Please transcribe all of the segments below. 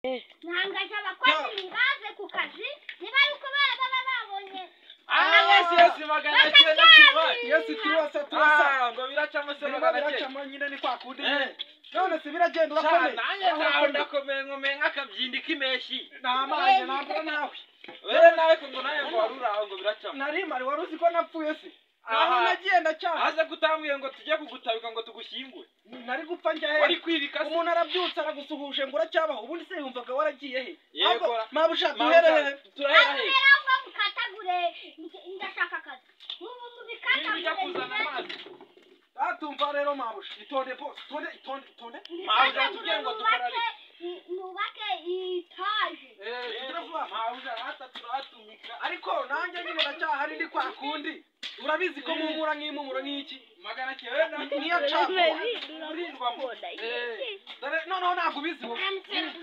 Ntangaje abakozi baze ku kazi niba ari uko baba babonye. Yes, magana cyenda kimwe. Yes, turasa turasa. Ngo biracamo se Birimo magana cyenda. biracamo nyine ni kwa kundi. None se biragenda urakomeye. Nanjye ntawe ndakomeye nkomeye nk'akabyindi k'impeshyi. Namaye nambura nawe. Wewe nawe ko ngo nawe ngo warura aho ngo biracamo. Nari mari wari uzi ko napfuye se. Aho nagiye ndacyaha. Aze kutambwiye ngo tujye kugutabika ngo tugushyingure. Nari gupfa njya he? Wari kwibika se. Umuntu arabyutse aragusuhuje ngo uracyabaho ubundi se yumvaga waragiye he? Yego. Mabuja duhere he? Turahera he? Ngo mukatagure ndashaka akazi. Mubu mubikatagure. Kuzana amazi. Atumva rero mabuja itonde boss itonde itonde itonde. Mabuja tujye ngo dukorare. Nubake itaje. Turavuga mabuja hata turatumika. Ariko nanjye nyine ndacyahari ndi kwa kundi. Urabizi ko mumura nk'impumuro nk'iki magana cyenda niyo cako urirwamo. Noneho ntabwo ubizi wowe.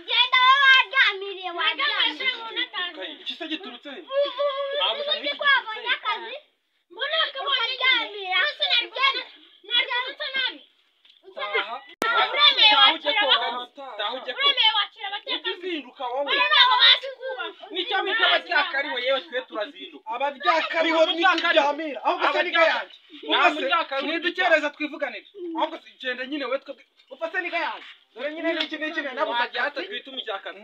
Genda wowe waryamiriye waryamiriye. Iki se giturutse he? Mabuja uzi ko wabonye akazi? Mbona ukaryamira. Uremeye wakira abateka. Uzinduka wowe. Ntabwo bazi kubaka. Nicyo bita abaryakariho yewe twe turazinduka. Abaryakariho nituryamira. Ahubwo se niga yanjye. Mwidukereza twivuganire. Ahubwo se genda nyine we twebwe. Upfa se niga yanjye. Dore nyine n'iki n'iki nabuze akazi twita umucyakazi.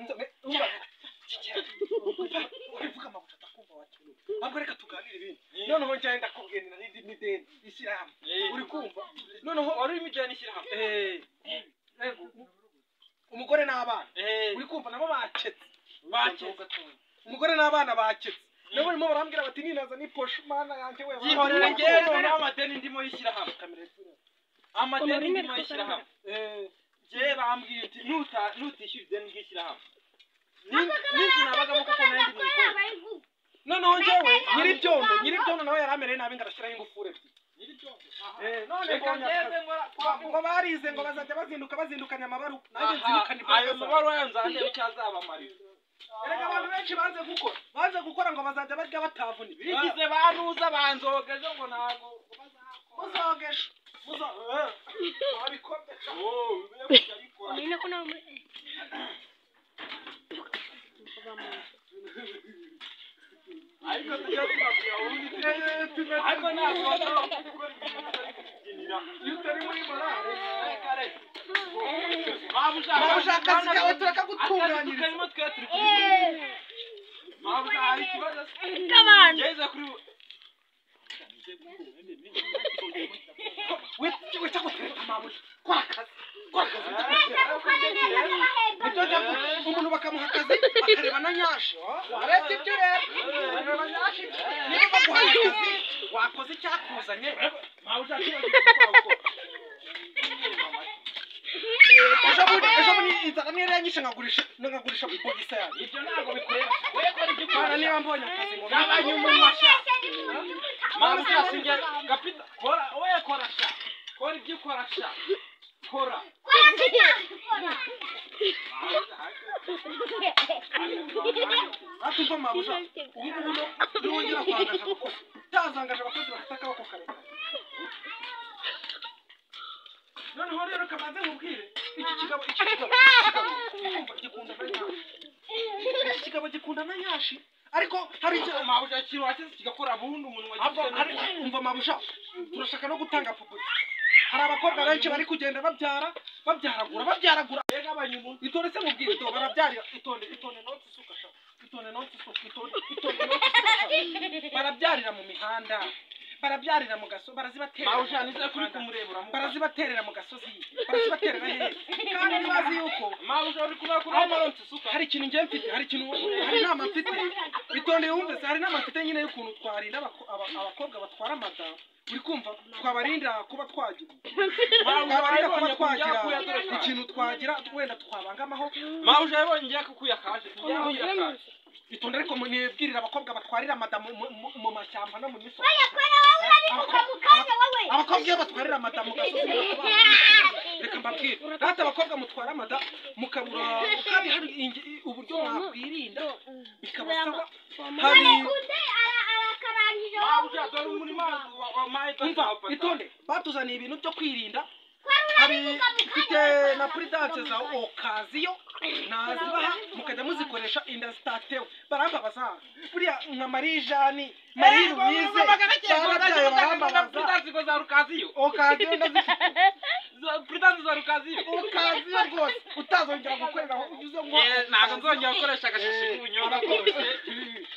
Uvuga amabuja atakumva wakintu. Ahubwo reka tuganire ibindi. Noneho njye ndakubwira n'ideni ishyirahamwe. Uri kumva? Noneho wari imijyana ishyirahamwe. Umugore n'abana. Uri kumva nabo baketse. Umugore n'abana baketse. Nabo barimo barambwira bati ninaza ni posho mana yanjye we. Yihorere ngewe noneho amadeni ndimo y'ishyirahamwe. Amadeni ndimo y'ishyirahamwe. Ngewe bambwiye uti nutishyura ideni ry'ishyirahamwe. N'inzu nabagamo kuko nari ndi mu ikoni. Noneho ngewe nyir'ibyondo nawe yaramereye nabi ngo arashyiraho ingufuri ebyiri. None ngo barize ngo bazajya bazinduka bazindukanya amabaruwa. Nanjye nzindukana ayo mabaruwa yo nzandeba icyo azabamarira. Erega abantu benshi banze gukora ngo bazajya barya batavuna. Bigize banuza banzogeje ngo ntago muzogesha. Muzo abikomesha. Ariko tujya tubabwira ubundi ariko ntabwo bashobora gukora ibintu bitari kubyinira. Iyo utari muri morale. Mabuja akazi kawe turakagutunganyiriza. Karimo twe turi kubikora. Mabuja hari ikibazo. Ngeze kuri wica gutereta mabuja. Kora akazi. Kora akazi. Umuntu bakamuha akazi akareba na nyashi. Warebye ibyo ureba. Areba nyashi. Niba baguhaye akazi wakoze icyakuzanye. Mabuja Ejo bundi inzara niyo yanyishe nkagurisha bogisa yanjye. Ibyo ntabwo bikureba. Wewe kora ibyo ukora niba mbonye akazi ngo gabanya umunwa sha. Mabuja sinjya gapita. Kora wewe kora sha. Kora ibyo ukora sha. Kora. Atumva mabuja ubu ngubu nongera kwangaje abakozi. Utazangaje abakozi bafite akaboko karekare. Noneho rero kabanze nkubwire iki kigabo gikunda na nyashi. Iki kigabo gikunda na nyashi ariko hari icyo mabuja kirwatse kigakora bundi umunwa gifite. Umva mabuja turashaka no gutanga publicity. Hari abakobwa benshi bari kugenda babyara babyaragura. Itonde se mubwire do barabyarira itonde itonde notse isuka sha. Itonde notse isuka itonde itonde notse isuka. Barabyarira mu mihanda. Barabyarira mu gasozi barazibaterera. Mabuja nize kuri kumurebura barazibaterera mu gasozi. Barazibaterera he? Kandi ntibazi yuko mabuja uri kubakura amaronse isuka. Hari ikintu ngiye mfite, hari ikintu hari inama mfite. Itonde wumve se hari inama mfite nyine y'ukuntu twarinda abakobwa batwara amada. Uri kumva twabarinda kuba twagira. Twabarinda kuba twagira ikintu twagira wenda twabangamaho. Mabuja yabonye ngiye kukuyakaje. Itonde ariko munibwirira abakobwa batwarira amada mu mashyamba no mu misozi. Abakobwa iyo batwarira amada mu gasozi reka mbabwire. Rata abakobwa mutwara amada mukabura kandi hari uburyo mwakwirinda bikabasaba. Hari umva itonde batuzaniye ibintu byo kwirinda. Hari mfite na prudence za okaziyo. Nazibaha mukajya muzikoresha inda zitatewe. Barambabaza buriya nka Marie Jeanne, Marie Louise, barabyaye barambabaza. Puridansi za rukaziyo. Okaziyo ndazifite. Puridansi za rukaziyo. Okaziyo rwose utazongera gukoreraho ugize ngo Ntabwo nzongera gukoresha agashashi k'ubunyobwa rwose.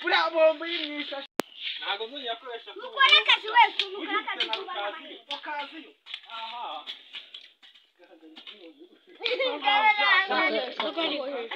Buriya bombo y'imyishashi. Ntabwo nzongera gukoresha. Mukore akazi wese, mukore akazi kubaha. Okaziyo. Aha. Amahirwe.